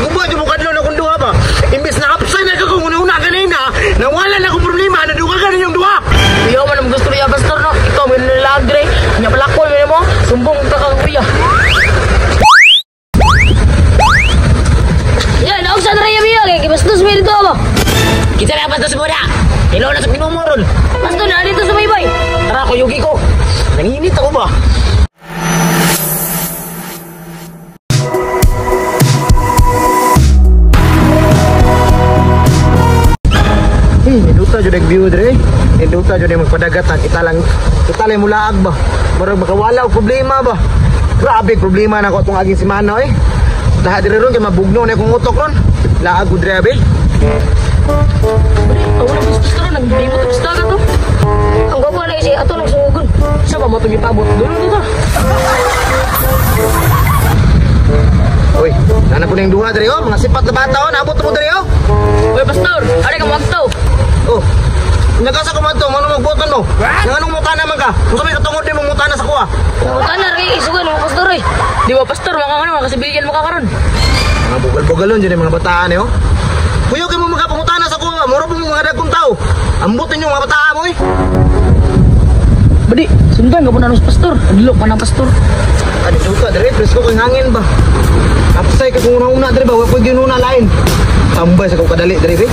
Pagkaguba jud mo kadlo na kung duha ba. Imbes na hapsay na ka kung una-una kanina, nawala na akong problema, naduga ka ninyong duha. Kuya man ang gusto niya pastor no. Ikaw may nalagre. Nya palakol mo sumbong ta ka kuya. Ya, naugsa na rin yung kay gibastos mi dito ba. Kita na bastos mo na. Hello na sa Ginoo ron. Pastor na dito sa baybay. Tara kuyugi ko. Nanginit ako ba? Induta jud ang view dre. Induta jud ang magpadagatan. Kita lang mulaag ba. Murag makawala og problema ba. Grabe problema na ko atong aging semana eh. Daha diri ron kay mabugno na akong utok ron. Laag ko dre abe. Ako na bastos ron, nagbibot ang dagat to. Ang gwapo na kasi ato nang sungugon. Sa ba mo itong ipabot? Dulo dito. Uy, nana po na yung duha dre oh. Mga sipat na bata oh, naabot mo dre oh. Uy, pastor, ari ka magto. Oh. Nagasa ko man to, mano magbuotan mo? Nang anong mutana man ka? Kung may katungod din mo mutana sa kuha. Mutana rin isugan mo pastor eh. Di ba pastor, mga ano, mga kasibilyan mo ka karon. Mga bugal-bugalon dyan yung mga bataan eh oh. Kuyo kayo mo makapangutana sa kuha, mura po mga dagkong tao. Ambutin yung mga bataan mo eh. Badi, sundan ka po na pastor. Adlo pa na pastor. Ano suka, dire, presko kong hangin ba? Apsay ka kung una-una, dire ba? Huwag ko ginuna lain. Tambay sa kong kadali, dire, be.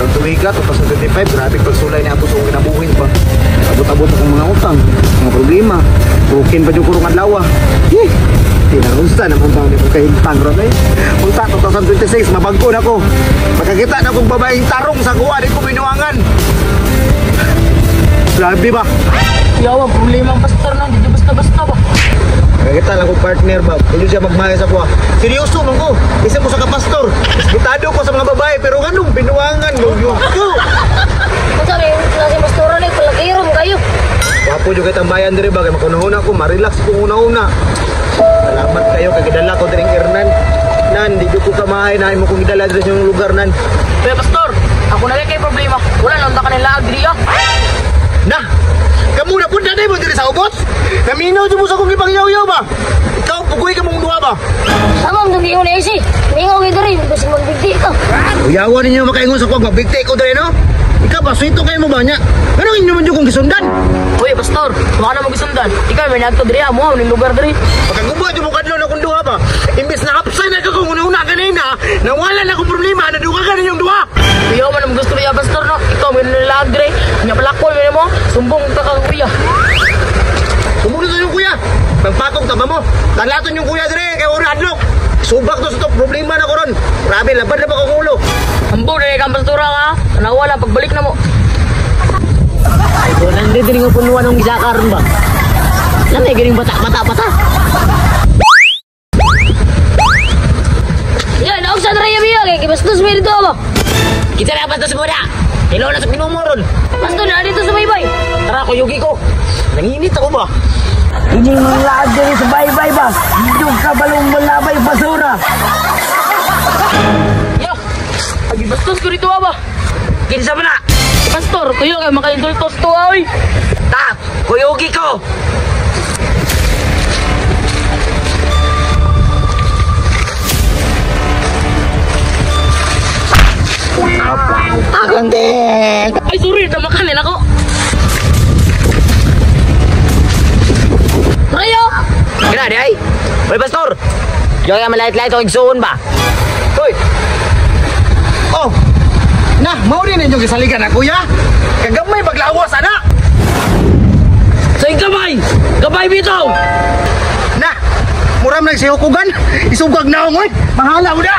Ang tuwiga, 2025, grabe pagsulay na ako sa akong kinabuhi pa. Abot-abot akong mga utang, mga problema. Bukin pa yung kurong adlaw. Eh, tinarusa naman ba ko kahintang ron eh. Unta, 2026, mabagko na ko. Makakita na akong babaeng tarong sa kuha, di ko binuangan. Grabe ba? Yawa, problema ang pastor no, di basta-basta ba? Nakakita lang akong partner ba? Hindi siya magmahal sa kuha. Seryoso man ko. Isa mo sa kapastor. Respetado ko sa mga babae, pero ganun, binuangan mo yun ko. Kung sabi, klase pastora na palakirom kayo. Wapo yung katambayan diri ba? Kaya makunahuna ko, marelax ko una-una. Salamat kayo, kagidala ko diring Hernan. Nan, di ko kamahay na mo kong gidala diri sa inyong lugar, nan. Pero pastor, ako na kay problema. Wala nang ta kanila agri ah. Na! Kamu na punta na mo diri sa ubos? Naminaw dyan mo sa kong ipangyaw-yaw ba? Ikaw, pugoy ka mong duha ba? Sama mo itong na isi. Mingaw kayo diri, basig magbigti ka. Uyawan ninyo makaingon sa kong, magbigti ko diri, no? Ikaw ba, swito kayo mo ba niya? Anong inyo man dyan kong gisundan? Uy, pastor, baka na magisundan. Ikaw may nagto diri, mo ning lugar diri. Pagkaguba dyan mo kadlo na kung duha ba? Imbes na hapsay na ka kung una-una kanina, nawala na akong problema, naduga ka ninyong duha. Kuya man ang gusto niya pastor no. Ikaw may nalagre. Nya palakol mo sumbong ta ka kuya. Sumunod sa inyong kuya. Pagpatong taba mo. Tanlaton yung kuya dire kay ora adlok. Subak to sa to problema na ko ron. Grabe labad na ba kong ulo. Ambo na kang pastora ka. Tanawa lang pagbalik na mo. Ay, ko nandito diri nga punuan ng gisa karon ba. Lamay ganing bata-bata pata. Ya, naugsa na rin yung kay gibastos mi dito ba. Kita na bastos mo na. Hello na sa Ginoo ron. Pastor na dito sa baybay. Tara kuyugi ko. Nanginit ako ba? Ining laag diri sa baybay ba? Dug ka balong malabay basura. Yo. Agi bastos ko dito ba? Kinsa man na? Pastor, kuyo kay makaindultos to oy. Ta, kuyugi ko. Ay, sorry, tamakanin ako. Rayo! Grabe ay. Hoy pastor. Yo ya malait-lait og igsuon ba? Hoy. Oh. Na, mao din inyong gisaligan na kuya. Kagamay paglawas ana. Sa gamay. Gamay bitaw. Na. Muram nagsihukugan. Isugag naong oy. Mahala mo na.